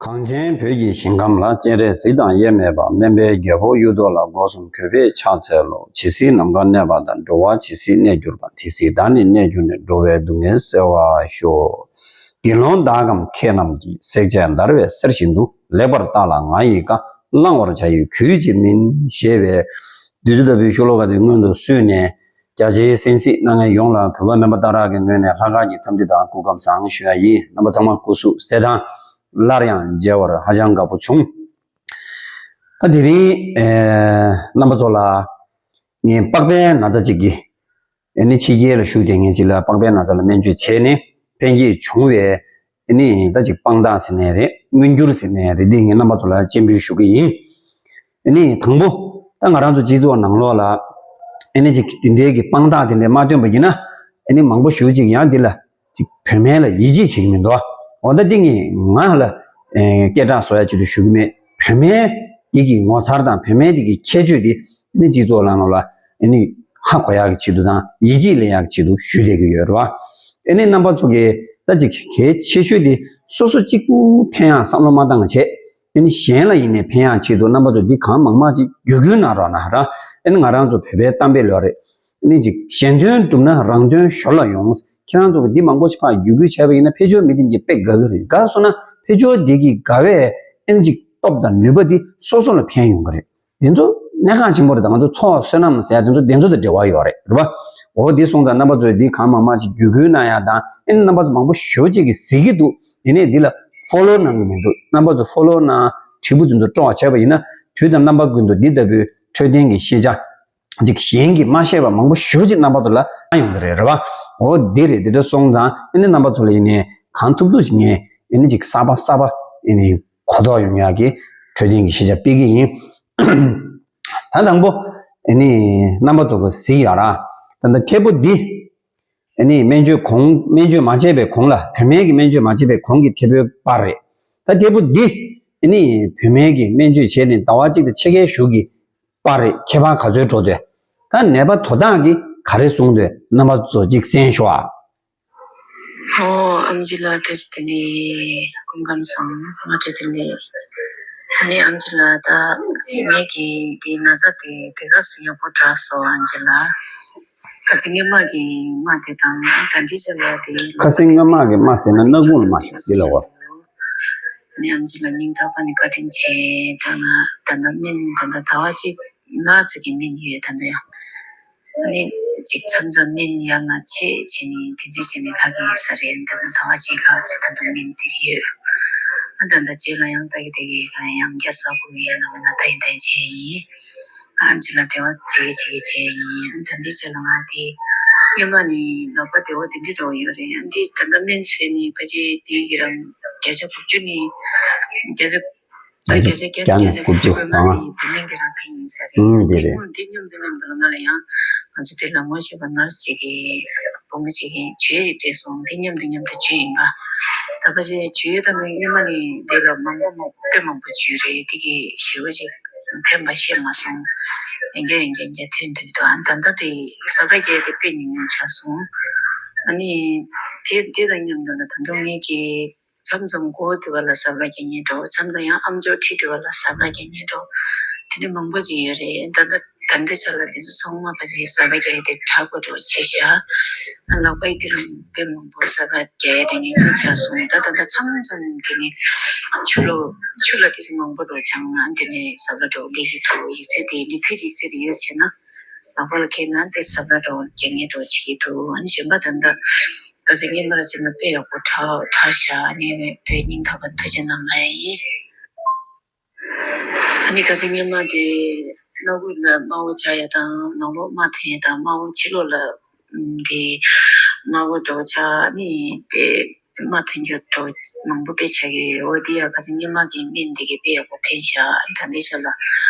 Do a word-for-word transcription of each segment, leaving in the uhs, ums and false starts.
གངས་ཅན་བོད་ཀྱི་ཞིང་ཁམས་ལ། སྤྱན་རས་གཟིགས་དང་དབྱེར་མེད་པ། སྨན་པའི་རྒྱལ་པོ་གཡུ་ཐོག་ལ། སྒོ་གསུམ་གུས་པས་ཕྱག་འཚལ་ལོ། ཇི་སྲིད་ནམ་མཁའ་གནས་པ་དང་། འགྲོ་བ་ཇི་སྲིད་གནས་གྱུར་པ། དེ་སྲིད་བདག་ནི་གནས་གྱུར་ནས། འགྲོ་བའི་སྡུག་བསྔལ་སེལ་བར་ཤོག་དགེ་སློང་དག་གམ་མཁས་རྣམས་ཀྱིས། བསྲེགས་བཅད་བརྡར་བའི་གསེར་བཞིན་དུ། ལེགས་པར་བརྟགས་ལ་ང་ཡི་བཀའ། བླང་བར་བྱ་ཡི་གུས་ཀྱིས་མིན། ཞེས་པའི་བདུད་རྩི་ལྟ་བུའི་ཤོ་ལོ་ཀ་དེ་སྔོན་དུ་བསུས་ནས། རྒྱ་ཆེའི་གསན་གཟིགས་གནང་མཁན་ཡོངས་ལ་གུས་པ་སྨན་པ་སྟག་བྲག་གི་ངོས་ནས་ལྷག་དཀར་གྱི་འཚམས་འདྲི་དང་སྐུ་ཁམས་བཟང་ཞུ་ཡ་ཡིན། རྣམ་པ་ཚང་མ་སྐུ་གཟུགས་གསལ་ཐང་སླར་ཡང་མཇལ་བར་ཧ་ཅང་དགའ་པོ་བྱུང་། ད་དེ་རིང་ཨེ་རྣམ་པ་ཚོ་ལ་ངས་པགས་པའི་ན་ཚ་གཅིག་གི་ཨེ་ནི་ཕྱི་རྒྱལ་ལ་བཞུགས་བསྡད་མཁན་གཅིག་ལ་པགས་པའི་ན་ཚ་ལ་སྨན་བཅོས་བྱས་ནས་ཕན་སྐྱེད་བྱུང་བའི་ཨེ་ནི་ད་ཅིག་དཔང་རྟགས་ཟེར་ནའི་རེད། མངོན་གྱུར་ཟེར་ནའི་རེད། འདི་ངས་རྣམ་པ་ཚོ་ལ་སྤྱན་འབུལ་ཞུ་གི་ཡིན། ཨེ་ནི་དང་པོ་ད་ང་རང་ཚོ་སྤྱི་ཚོགས་ནང་ལོགས་ལ་ཨེ་ནི་ཅིག་དེ་འདྲའི་གི་དཔང་རྟགས་དེ་འདྲའི་མ་སྟོན་པ་ཡིན་ན། ཨེ་ནི་མང་པོ་ཞེ་པོ་ཅིག་ཡང་འདི་ལ་ཅིག་བུད་མེད་ལ་ཡིད་ཆེས་བྱེད་ཀྱི་མི་འདུག་འོ་ད་འདི་ངས་ང་ལ་ཨེ་སྐད་གྲགས་བཟོ་ཡ་ཆེད་དུ་ཞུ་གི་མེད། བུད་མེད་འདི་གི་ངོ་མཚར་དང་བུད་མེད་འདི་གི་ཁྱད་ཆོས་དེ་ཨེ་ནི་སྤྱི་ཚོགས་ནང་ལོགས་ལ་ཨེ་ནི་ཧ་གོ་ཡག་གི་ཆེད་དུ་དང་ཡིད་ཆེས་སླེབས་ཡག་གི་ཆེད་དུ་ཞུས་བསྡད་ཀྱི་ཡོད་རེད་བ། ཨེ་ནི་རྣམ་པ་ཚོ་གིས་ད་ཅིག་གལ་ཆེ་ཤོས་དེ་སོ་སོ་གཅིག་པུ་ཕན་ཡག་བསམ་བློ་མ་བཏང་བྱས། ཨེ་ནི་གཞན་ལ་ཡིན་ནའི་ཕན་ཡག་ཆེད་དུ་རྣམ་པ་ཚོ་འདི་གང་མང་མང་ཅིག་བརྒྱུད་སྐུལ་གནང་རོགས་གནང་ར། ཨེ་ནི་ང་རང་ཚོ་བོད་པའི་གཏམ་དཔེ་ལོ་རེད། ཨེ་ནི་ཅིག་གཞན་དོན་བསྒྲུབ་ན་རང་དོན་ཞོར་ལ་ཡོང་། ཁྱེད་རང་ཚོ་གི་འདི་མང་པོ་ཞིག་ཕར་བརྒྱུད་སྐུལ་བྱས་པ་ཡིན་ན་ཕར་ཕྱོགས་མི་དེ་གིས་དཔེ་དགའ་གི་རེད། དགའ་སོང་ན་ཕར་ཕྱོགས་འདི་གི་དགའ་བའི་ཨེ་ནི་ཅིག་སྟོབས་དང་ནུས་པ་འདི་སོ་སོ་ལ་ཕན་ཡོང་གི་རེད། དེ་ཚོ་གནད་འགག་ཆེན་པོ་རེད། ད་ང་ཚོ་ཚོགས་བསོད་ནམས་ཟེར་ཡ་དེ་ཚོ་དེ་ཚོ་དང་འབྲེལ་བ་ཡོད་རེད། རེད་པ། འོ་དེ་སོང་ཙང་རྣམ་པ་ཚོས་འདི་གང་མང་མང་ཅིག་བརྒྱུད་སྐུལ་གནང་ཡ་དང་། ཨེ་ནི་རྣམ་པ་ཚོ་མང་པོ་ཞེ་པོ་ཅིག་གིས་གཟིགས་ཀྱི་འདུག་ཡིན་ནའི་འདི་ལ་ཕོ་ལོ་གནང་གི་མི་འདུག་རྣམ་པ་ཚོ་ཕོ་ལོ་གནང་། དྲིལ་བུ་དེ་ཚོ་སྤྲོ་བ་བྱས་པ་ཡིན་ན་དུས་དང་རྣམ་པ་ཀུན་ཏུ་འདི་ལྟ་བུའི་འཕྲོད་བསྟེན་གྱི་ཤེས་བྱ་ཅིག་གཞན་གྱིས་མ་ཤེས་པ་མང་པོ་ཞེ་པོ་ཅིག་རྣམ་པ་ཚོ་ལ་ཡོང་གི་རེད། རེད་པ། འོ་འདི་རེད། འདི་འདྲ་སོང་ཙང་ཨེ་ནི་རྣམ་པ་ཚོ་ལ་ཡིན་ནའི་གང་ཐུབ་ཐུབ་ཅིག་ངས་ཨེ་ནི་ཅིག་གསར་པ་གསར་པ་ཨེ་ནི་གོ་རྟོགས་ཡོང་ཡག་གི་འཕྲོད་བསྟེན་གྱི་ཤེས་བྱ་སྤེལ་གྱི་ཡིན། ད་དང་པོ་ཨེ་ནི་རྣམ་པ་ཚོ་གིས་གཟིགས་ཡ་ར། ད་ལྟ་ཐེ་བོ་འདི་ཨེ་ནི་སྨན་བཅོས་གོང་སྨན་བཅོས་མ་བྱས་པའི་གོང་ལ། བུད་མེད་ཀྱི་སྨན་བཅོས་མ་བྱས་པའི་གོང་གི་ཐེ་བོའི་པར་རེད། ད་ཐེ་བོ་འདི་ཨེ་ནི་བུད་མེད་ཀྱི་སྨན་བཅོས་བྱས་ནས་ཟླ་བ་གཅིག་དང་ཕྱེད་ཀའི་གཞུག་གི་པར་རེད། ཁྱད་པར་ག་ཚོད་འགྲོ་འདུག་ད་ནད་པ་དོ་བདག་གིས་ག་རེ་གསུངས་འདུག་རྣམ་པ་ཚོ་གཅིག་གསན་ཤོག་ཨ། ཨོ། ཨེམ་ཆི་ལགས་བཀྲ་ཤིས་བདེ་ལེགས། སྐུ་ཁམས་བཟང་། བཀྲ་ཤིས་བདེ་ལེགས། ཨ་ནི་ཨེམ་ཆི་ལགས། ད་ངེད་ཀྱི་འདི་ན་ཚ་དེ་དེ་ག་སུ་ཡག་པོ་དྲག་སོང་། ཨེམ་ཆི་ལགས། ཁ་སང་སྔོན་མ་གི་མ་དེ་དང་ད་འདི་ཚོ་ལ་དེ། ཁ་སང་སྔོན་མ་གི་མ་ཟེར་ན་སྣ་ཁུང་ལ་མ་ཞིག་འདི་ལ་བ། ཨ་ནི་ཨེམ་ཆི་ལགས་སྙིང་ཐག་པ་ནས་བཀའ་དྲིན་ཆེ། ད་ང་ད་ལྟ་སྨན་ད་ལྟ་ཟླ་བ་གཅིག་ལྔ་ཙམ་གྱི་སྨན་ཡོད་ད་ལྟ་ཡང་། ཨ་ནི་ཅིག་མཚམས་མཚམས་སྨན་ཡར་མར་བྱེད་བྱེད་ནས་དེ་འདྲ་བྱས་ནས་ལྷག་གི་ཡོད་ས་རེད། ད་ལྟ་ཟླ་བ་གཅིག་ལྷག་ཙམ་ད་ལྟ་སྨན་དེ་ཡོད། ཨ་ད་ལྟ་རྗེས་ལ་ཡང་ལྟ་གི་ལྟ་གི་གང་ཡང་རྒྱ་ས་ཁུག་ཡིན་ན་མིན་ན་ལྟ་ཡིན་ལྟ་ཡིན་བྱས་ཡིན། ཨ་ཅི་ལ་འབྲེལ་བ་བྱེད་གི་བྱེད་གི་བྱས་ཡིན། ཨ་ད་འདི་ཚོ་ལ་ང་དེ་སྔོན་མ་ནས་ལག་པ་བདེ་བོ་དེ་འདྲ་འདྲ་བོ་ཡོད་རེད། ཨ་འདི་ད་ལྟ་སྨན་བྱས་ནས་ཕལ་ཆེར་དེ་གི་རང་བརྒྱ་ཆ་དགུ་བཅུ་ནས་བརྒྱ་ཆ་ད་བརྒྱ་ཆ་བརྒྱ་ནས་བརྒྱ་ཆ་དགུ་བཅུ་དགུ་བཅུ་ལྔ་དེ་བུད་མེད་ཀྱི་རང་འཕེན་ཡིན་ས་རེད། ཨང་། འདི་རེད། དེ་མཉམ་དུ་མཉམ་དུ་ལ་ང་ལ་ཡང་ང་ཚོ་དེ་ལ་ངོ་ཤེས་པ་ནར་སི་ཅིག་གིས་བུ་མོ་ཅིག་གིས་བྱུས་ཡིག་སྤྲད་སོང་། དེ་མཉམ་དུ་མཉམ་དུ་བྱུས་ཡིན་པ། ད་ཕལ་ཆེར་བྱུས་ཡིག་ད་ནི་སྔོན་མ་ནས་དེ་ལ་མང་པོ་མང་དཔེ་མང་པོ་བྱུས་རེད། དེ་གི་ཞེ་པོ་ཅིག་ཕན་པ་ཤེས་མ་སོང་། ཡང་བསྐྱར་ཡང་བསྐྱར་ཡང་བསྐྱར་ཐོན་འདུག་ཨ་ད་ལྟ་དེ་ཟ་ཁང་བརྒྱད་དེ་དཔེ་ཉུང་ཉུང་ཆགས་སོང་། ཨ་ནི་དེ་དེ་དང་མཉམ་དུ་ལ་ད་དུང་ངེད་ཀྱི་མཚམས་མཚམས་སྒོ་དེ་བ་ལ་གཟབ་ར་རྒྱག་མཁན་འདྲ་བོ། མཚམས་མཚམས་ཡང་ཨམ་ཅོག་འཁྲིས་དེ་བ་ལ་གཟབ་ར་རྒྱག་མཁན་འདྲ་བོ། དེ་འདྲ་མང་པོ་ཅིག་ཡོད་རེད། ད་ལྟ་ད་ལྟའི་ཆ་ལ་དེ་ཚོ་ཚང་མ་ཕལ་ཆེར་གཟབ་ར་རྒྱག་ཡས་དེ་དྲག་པོ་འདྲ་བོ་བྱས་ཤག་ལག་པ་ཡི་དེ་རིང་དཔེ་མང་པོ་གཟབ་ར་རྒྱག་ཡས་དེ་ཉུང་ཉུང་ཆགས་སོང་། ད་ད་ལྟ་མཚམས་མཚམས་དེ་ནི་ཆུ་ལོག་ཆུ་ལ་དེ་ཚོ་མང་པོ་འདྲ་བོ་སྦྱངས་ན་དེ་ནས་གཟབ་ར་འདྲ་བོ་སླེབས་ཀྱི་འདུག་ཡིག་ཚད་དེ་ལི་ཁུའི་ཡིག་ཚད་དེ་ཡོད་བྱས་ན། ལག་པ་ལ་འཁེལ་ན་དེ་གཟབ་ར་འདྲ་བོ་རྒྱག་མཁན་འདྲ་བོ་བྱེད་ཀྱི་འདུག་ཨ་ནི་གཞན་པ་ད་ལྟ་ག་ཚོད་སྔོན་མ་ར་བྱས་ན་དཔེ་ཡག་པོ་དྲག་དྲག་ཤག་ཨ་ནི་བོད་སྙིང་ཐག་པ་ཐུགས་རྗེ་གནང་ལབ་ཡ་ཡིན། ཨ་ནི་ག་ཚོད་སྔོན་མ་དེ་སྣ་ཁུག་ལ་དམར་པོ་ཆགས་ཡ་དང་ནང་ལོགས་རྨ་ཐོན་ཡ་དང་དམར་པོ་ཕྱི་ལོགས་ལ་དེ་དམར་པོ་འདྲ་བོ་ཆགས། ཨ་ནི་དཔེ་རྨ་ཐོན་རྒྱུ་འདྲ་བོ་མང་པོ་དཔེ་ཆགས་ཀྱི་ཡོད། འོ་དེ་ཡང་ག་ཚོད་སྔོན་མ་གི་སྨན་དེ་གིས་དཔེ་ཡག་པོ་ཕན་ཤག་ཨ་ནི་ད་ལྟའི་ཆ་ལ་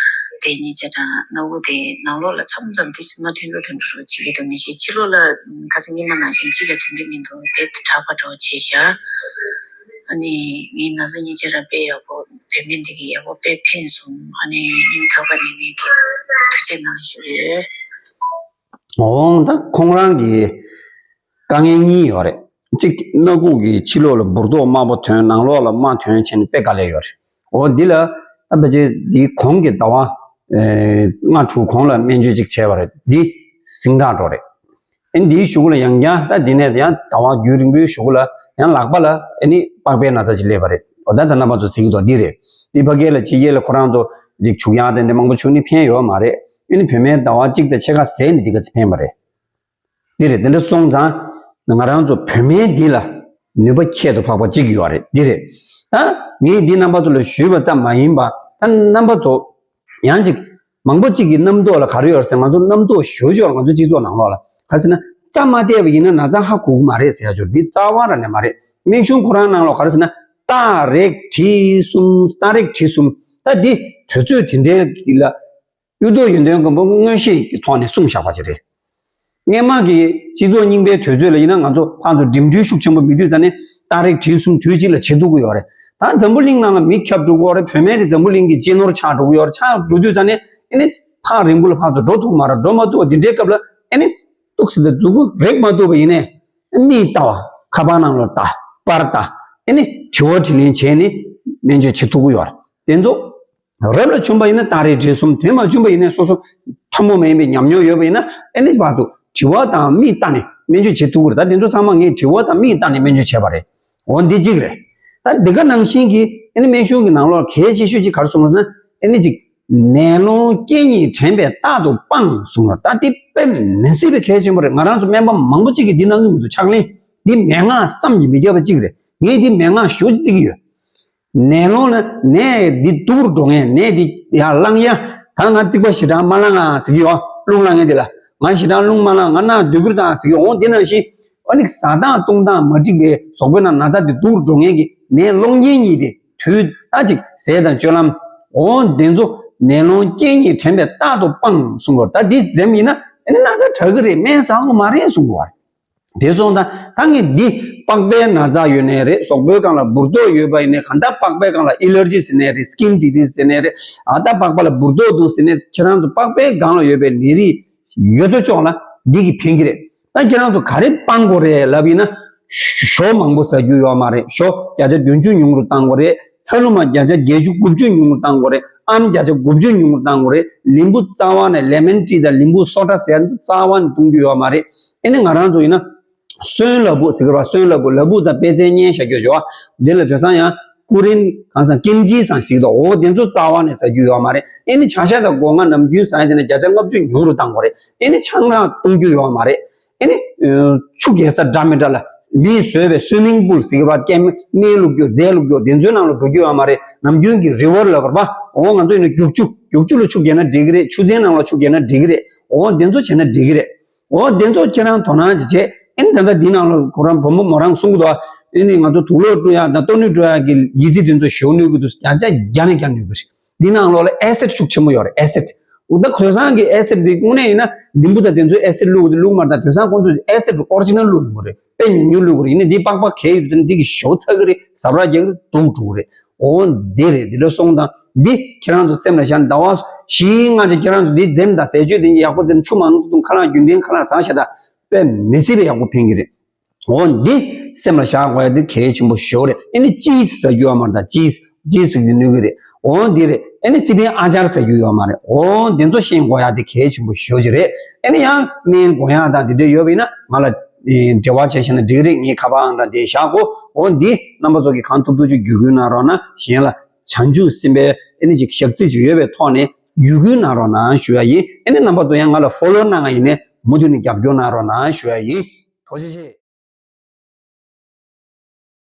དེ་གཉིས་ཆ་དང་སྣ་ཁུག་དེ་ནང་ལོགས་ལ་མཚམས་མཚམས་དེ་རྨ་ཐོན་འགྲོ་ཐོན་འགྲོ་བྱེད་ཀྱི་འདུག་མི་ཤེས། ཕྱི་ལོགས་ལ་ག་ཚོད་སྔོན་མ་ནང་བཞིན་གཅིག་ཀྱང་ཐོན་གྱི་མི་འདུག་དེ་དྲག་པ་འདྲ་བོ་བྱས་ཤག་ཨ་ནི་ངའི་ན་ཚ་གཉིས་ཆ་ར་དཔེ་ཡག་པོ་བོད་སྨན་འདི་གིས་ཡག་པོ་དཔེ་ཕན་སོང་། ཨ་ནི་སྙིང་ཐག་པ་ནས་ངས་དེ་ཐུགས་རྗེ་གནང་ཞུ་གི་ཡོད། འོང་ད་ཁོང་རང་གི་དཀའ་ངལ་གཉིས་ཡོད་རེད། གཅིག་སྣ་ཁུག་གི་ཕྱི་ལོགས་ལ་འབུར་ཏོག་དམར་པོ་ཐོན། ནང་ལོགས་ལ་རྨ་ཐོན་བྱས་ནས་དཔེ་དཀའ་ལས་ཡོད་རེད། འོ་འདི་ལ་ད་ཕལ་ཆེར་འདིའི་གོང་གི་ཟླ་བ་ཨེ་ལྔ་དྲུག་གོང་ལ་སྨན་བཅོས་ཅིག་བྱས་པ་རེད། འདི་ཟིང་དྲག་འགྲོ་རེད། ཨེ་འདིའི་གཞུག་གུ་ལ་ཡང་བསྐྱར་ད་འདི་ནས་ཡང་ཟླ་བ་རྒྱུན་རིང་པོའི་གཞུག་གུ་ལ་ཡང་ལག་པ་ལ་ཨེ་ནི་པགས་པའི་ན་ཚ་ཅིག་སླེབས་པ་རེད། འོ་ད་ད་རྣམ་པ་ཚོ་གཟིགས་ཀྱི་འདུག་འདི་རེད། འདི་ཕ་གི་ལ་ཕྱི་རྒྱལ་ལ་ཁོ་རང་ཚོ་ཅིག་བྱུག་ཡག་དེ་འདྲ་མང་པོ་བྱུགས་ནས་ཕན་ཡོད་མ་རེད། ཨེ་ནི་བོད་སྨན་ཟླ་བ་གཅིག་དང་ཕྱེད་ཀ་ཟས་ནས་འདི་ག་ཚོད་ཕན་པ་རེད། འདི་རེད། དེ་འདྲ་སོང་ཙང་ང་རང་ཚོ་བོད་སྨན་འདི་ལ་ནུས་པ་ཁྱད་དུ་འཕགས་པ་གཅིག་ཡོད་རེད། འདི་རེད། ད་ངས་འདི་རྣམ་པ་ཚོ་ལ་ཞུས་པ་ཙམ་མ་ཡིན་པ། ད་རྣམ་པ་ཚོ་ཡང་ཅིག་མང་པོ་གཅིག་གི་རྣམ་རྟོག་ལ་ག་རེ་ཡོད་རེད་ཟེར། ང་ཚོ་རྣམ་རྟོག་ཞོ་ཅོག་ང་ཚོ་སྤྱི་ཚོགས་ནང་ལོགས་ལ་ག་རེ་ཟེར་ན། རྩ་མ་བལྟས་པ་ཡིན་ན་ན་ཚ་ཧ་གོ་གི་མ་རེད་ཟེར་ཡ་ཅོག་འདི་རྩ་བ་རང་ནས་མ་རེད། སྨན་གཞུང་ཁོ་རང་ནང་ལོགས་ག་རེ་ཟེར་ན། རྟགས་རེག་དྲི་གསུམ། རྟགས་རེག་དྲི་གསུམ། ད་འདི་དུས་ཚོད་དེ་འདྲའི་ལ་གཡུ་ཐོག་ཡོན་ཏན་མགོན་པོ་མངོན་ཤེས་ཀྱི་ཐོག་ནས་གསུངས་བཞག་པ་ཅིག་རེད། སྔན་མ་གི་སྤྱི་ཚོགས་རྙིང་པའི་དུས་ཚོད་ལ་ཡིན་ན་ང་ཚོ་ཕར་ཚུར་འགྲིམ་འགྲུལ་ཤུགས་ཆེན་པོ་མི་དུས་ཙ་ནས་རྟགས་རེག་དྲི་གསུམ་དུས་གཅིག་ལ་བྱེད་ཐུབ་ཀྱི་ཡོད་རེད། ད་འཛམ་བུ་གླིང་ནང་ལ་མི་ཁྱབ་འགྲོ་གི་ཡོད་རེད། བོད་སྨན་དེ་འཛམ་བུ་གླིང་གི་གཅེས་ནོར་ཆགས་འགྲོ་གི་ཡོད་རེད། ཆགས་འགྲོ་དུས་ཙ་ནས་ཨེ་ནི་ཐག་རིང་པོ་ལ་ཕར་ཚུར་འགྲོ་ཐུབ་མ་རེད། འགྲོ་མ་ཐུབ་པ་འདི་འདྲའི་སྐབས་ལ་ཨེ་ནི་ཏོག་ཙམ་དེ་མཛུབ་གུ་རེག་མ་ཐུབ་པ་ཡིན་ནའི་མིག་ལྟ་བ། ཁ་པར་ནང་ལ་ལྟ། པར་ལྟ། ཨེ་ནི་དྲི་བ་དྲིས་ལན་བྱས་ནས་སྨན་བཅོས་བྱེད་ཐུབ་ཀྱི་ཡོད་རེད། དེ་ཚོ་རབ་ལ་བྱུང་པ་ཡིན་ན་རྟགས་རེག་དྲི་གསུམ། དེ་མ་བྱུང་པ་ཡིན་ན་སོ་སོ་ཐུན་མོང་མ་ཡིན་པའི་ཉམས་མྱོང་ཡོད་པ་ཡིན་ན་ཨེ་ནི་བར་དུ་དྲི་བ་དང་མིག་ལྟ་ནས་སྨན་བཅོས་བྱེད་ཐུབ་ཀྱི་རེད། ད་དེ་ཚོ་ཚང་མ་ངས་དྲི་བ་དང་མིག་ལྟ་ནས་སྨན་བཅོས་བྱས་པ་རེད། འོ་འདི་གཅིག་རེད། ད་འདི་ག་ནང་བཞིན་གྱི་ཨེ་ནི་སྨན་གཞུང་གི་ནང་ལོགས་གལ་ཆེ་ཤོས་ཅིག་ག་རེ་གསུངས་ན། ཨེ་ནི་ཅིག་ནད་སློང་རྐྱེན་གཉིས་དྲན་པས་རྟག་ཏུ་སྤང་གསུངས་ཡོད། ད་འདི་དཔེ་མི་སྲིད་པའི་གལ་ཆེན་པོ་རེད། ང་རང་ཚོ་སྨན་པ་མང་པོ་ཅིག་གིས་འདི་གནང་གི་མི་འདུག་ཕྱག་ལེན་འདི་མན་ངག་བསམ་གྱིས་མི་ཁྱབ་པ་ཅིག་རེད། ངས་འདི་མན་ངག་ཞེ་པོ་ཅིག་བརྩི་གི་ཡོད། ནད་སློང་ལ་ནད་འདི་སྡུག་རུ་འགྲོ་མཁན། ནད་འདི་ཡར་ལངས་ཡ། ད་ང་རྩིག་པ་ཞེ་དྲག་མ་ལངས་ཨ་ཟེར་གྱི་ཡོད། རླུང་ལངས་མཁན་འདི་ལ་ང་ཞེ་དྲག་རླུང་མ་ལངས། ང་སྣ་སྡུག་གི་རེད་ད་ཟེར་གྱི་ཡོད། འོ་འདི་ནང་བཞིན་ཨ་ནི་ཟ་སྟངས་བཏུང་སྟངས་མ་འགྲིག་པའི་གཟུགས་པོའི་ནང་ན་ཚ་འདི་སྡུག་རུ་འགྲོ་མཁན་གྱི་ནད་སློང་མཁན་གཉིས་དེ་དུས་ད་ཅིག་ཟས་དང་སྤྱོད་ལམ། འོ་འདི་ཚོ་ནད་སློང་རྐྱེན་གཉིས་དྲན་པས་རྟག་ཏུ་སྤང་གསུངས་པ་རེད། ད་འདི་འཛེམ་ཡིན་ན་ཨ་ནི་ན་ཚ་དྲག་གི་རེད། སྨན་ཟ་དགོས་མ་རེད་གསུངས་པ་རེད། དེ་སོང་ཙང་ད་ངས་འདི་པགས་པའི་ན་ཚ་ཡོད་ནའི་རེད། གཟུགས་པོའི་སྒང་ལ་འབུར་ཏོག་ཡོད་པ་ཡིན་ནའི། གང་ལྟར་པགས་པའི་སྒང་ལ་ཨེ་ལར་ཇི་ཟེར་ནའི་རེད། སི་ཀིན་ཌི་ཛི་ཟི་ཟེར་ནའི་རེད། ཨ་ད་པགས་པ་ལ་འབུར་ཏོག་འདུག་ཟེར་ནའི་ཁྱེད་རང་ཚོ་པགས་པའི་སྒང་ལ་ཡོད་པའི་ནད་རིགས་ཡོད་དོ་ཅོག་ལ་འདི་གིས་ཕན་གྱི་རེད། ད་ཁྱེད་རང་ཚོ་ག་རེ་སྤང་དགོས་རེད་ལབ་ཡིན་ན། ཞོ་མང་པོ་ཟ་རྒྱུ་ཡོད་མ་རེད། ཞོ་བརྒྱ་ཆ་བདུན་ཅུ་ཉུང་རུ་བཏང་དགོས་རེད། ཚ་ལུ་མ་བརྒྱ་ཆ་བརྒྱད་ཅུ་དགུ་བཅུ་ཉུང་རུ་བཏང་དགོས་རེད། ཨམ་བརྒྱ་ཆ་དགུ་བཅུ་ཉུང་རུ་བཏང་དགོས་རེད། ལིམ་བུ་རྩ་བ་ནས་ལེ་མོན་ཊི་དང་ལིམ་བུ་སོ་ཌ་ཟེར་ཡ་འདི་རྩ་བ་ནས་བཏུང་རྒྱུ་ཡོད་མ་རེད། ཨེ་ནི་ང་རང་ཚོ་ཡིན་ན་སོན་ལ་ཕུག་ཟེར་གི་རེད་པ། སོན་ལ་ཕུག་ལ་ཕུག་དང་པད་ཚལ་བསྙལ་བཞག་རྒྱུ་ཡོད། དེ་ལ་དེང་སང་ཡང་ཀུ་རིན་གང་ཟག་ཀིམ་ཅི་སང་ཞིག་འདུག་འོ་དེ་ཚོ་རྩ་བ་ནས་ཟ་རྒྱུ་ཡོད་མ་རེད། ཨེ་ནི་བྱ་ཤ་དང་སྒོ་ང་ནམ་རྒྱུན་ཟ་ཡ་དེ་ནས་བརྒྱ་ཆ་ལྔ་བཅུ་ཉུང་རུ་བཏང་དགོས་རེད། ཨེ་ནི་ཆང་རག་བཏུང་རྒྱུ་ཡོད་མ་རེད། ཨེ་ནི་ཆུ་རྒྱག་ས་འདྲ་མི་འདྲ་ལ། མིས་བཟོས་པའི་སུའི་མིང་པུལ་ཟེར་གྱི་རེད་པ། སྐྱེ་དམན་བླུགས་རྒྱུ་རྫས་བླུགས་རྒྱུ་དེ་ཚོའི་ནང་ལ་འགྲོ་རྒྱུ་ཡོད་མ་རེད། ནམ་རྒྱུན་གྱི་རི་ཝར་ལབ་དགོས་རེད་པ། འོ་ང་ཚོ་ཡིན་ན་རྒྱུག་ཆུ། རྒྱུག་ཆུ་ལ་ཆུ་བརྒྱབ་ན་འགྲིག་གི་རེད། ཆུ་ཚན་ནང་ལ་ཆུ་བརྒྱབ་ན་འགྲིག་གི་རེད། འོ་དེ་ཚོ་བྱས་ན་འགྲིག་གི་རེད། འོ་དེ་ཚོ་ཁྱེད་རང་དོ་སྣང་ཅིག་བྱས། ཨེ་ནི་ད་ལྟ་འདི་ནང་ལ་ཁོ་རང་བུ་མོ་མོ་རང་གསུང་གི་འདུག་ཨེ་ནི་ང་ཚོ་དུག་ལོག་བཀྲུ་ཡ་དང་ལྟོ་ནུས་བཀྲུ་ཡ་གི་ཡི་ཙི་དེ་ཚོ་ཞེ་པོ་གནོད་ཀྱི་འདུག་བརྒྱ་ཆ་བརྒྱ་ནས་བརྒྱ་གནོད་ཀྱི་རེད། འདི་ནང་ལོགས་ལ་ཨེ་སིད་ཤུགས་ཆེན་པོ་ཡོད་རེད། ཨེ་སིད། འོ་ད་དེང་སང་གི་ཨེ་སིད་འདི་དངོས་གནས་ཡིན་ན་ལིམ་བུ་དང་དེ་ཚོའི་ཨེ་སིད་བླུགས་འདི་བླུགས་མ་རེད། ད་དེང་སང་ཁོང་ཚོས་ཨེ་སིད་ཨོ་རི་ཇི་ནལ་བླུགས་ཡོང་གི་རེད། དཔེ་ཉུང་ཉུང་བླུགས་ཀྱི་རེད། ཡིན་ནའི་འདི་པགས་པ་གས་ཡོད་དུས་འདི་གི་ཞོ་ཚ་གི་རེད། ཟ་འཕྲུག་རྒྱག་གི་རེད། སྡུག་འགྲོ་གི་རེད། འོ་འདི་རེད། འདི་འདྲ་སོང་ཙང་འདི་ཁྱེད་རང་ཚོ་སེམས་ལ་བཞག་ཟླ་བ་བཞི་ལྔ་ཅིག་ཁྱེད་རང་ཚོ་འདི་འཛེམ་དང་ཟས་སྤྱོད་དེ་ཡག་པོ་འཛེམ། ཆུ་མང་པོ་འཐུང་། ཁ་ལག་རྒྱུན་ལྡན་ཁ་ལག་ཟ་ཤ་སྟག་དཔེ་མི་སྲིད་པའི་ཡག་པོ་ཕན་གི་རེད། འོ་འདི་སེམས་ལ་བཞག་དགོས་ཡ་འདི་གལ་ཆེན་པོ་ཞེ་པོ་རེད། ཨེ་ནི་ཅིས་ཟ་རྒྱུ་ཡོད་མ་རེད། ད་ཅིས་ཅིས་ཟེར་གྱི་ནུས་ཀྱི་རེད། འོ་འདི་རེད། ཨེ་ནི་སི་པན་ཨ་ཅར་ཟ་རྒྱུ་ཡོད་མ་རེད། འོ་འདི་ཚོ་ཤེས་དགོས་ཡ་འདི་གལ་ཆེན་པོ་ཞེ་པོ་ཅིག་རེད། ཨེ་ནི་ཡང་སྨན་དགོས་ཡ་དང་འདི་འདྲ་ཡོད་པ་ཡིན་ན་ང་ལ་ཨེ་འབྲེལ་བ་བྱས་ཤེས་ན་འགྲིག་གི་རེད། ངའི་ཁ་པར་ཨང་གྲངས་འདི་བཞག་གོ། འོ་འདི་རྣམ་པ་ཚོ་གིས་གང་ཐུབ་ཐུབ་ཅིག་བརྒྱུད་སྐུལ་གནང་རོགས་གནང་། གཞན་ལ་བྱང་ཆུབ་སེམས་དཔའི་ཨེ་ནི་ཅིག་ཞག་རྩི་ཅིག་ཡོད་པའི་ཐོག་ནས་བརྒྱུད་སྐུལ་གནང་རོགས་གནང་ཞུ་ཡ་ཡིན། ཨེ་ནི་རྣམ་པ་ཚོ་ཡང་ང་ལ་ཕོ་ལོ་གནང་ཡ་ཡིན་ནའི་མུ་མཐུད་ནས་རྒྱབ་སྐྱོར་གནང་རོགས་གནང་ཞུ་ཡ་ཡིན། ཐུགས་རྗེ་ཆེ།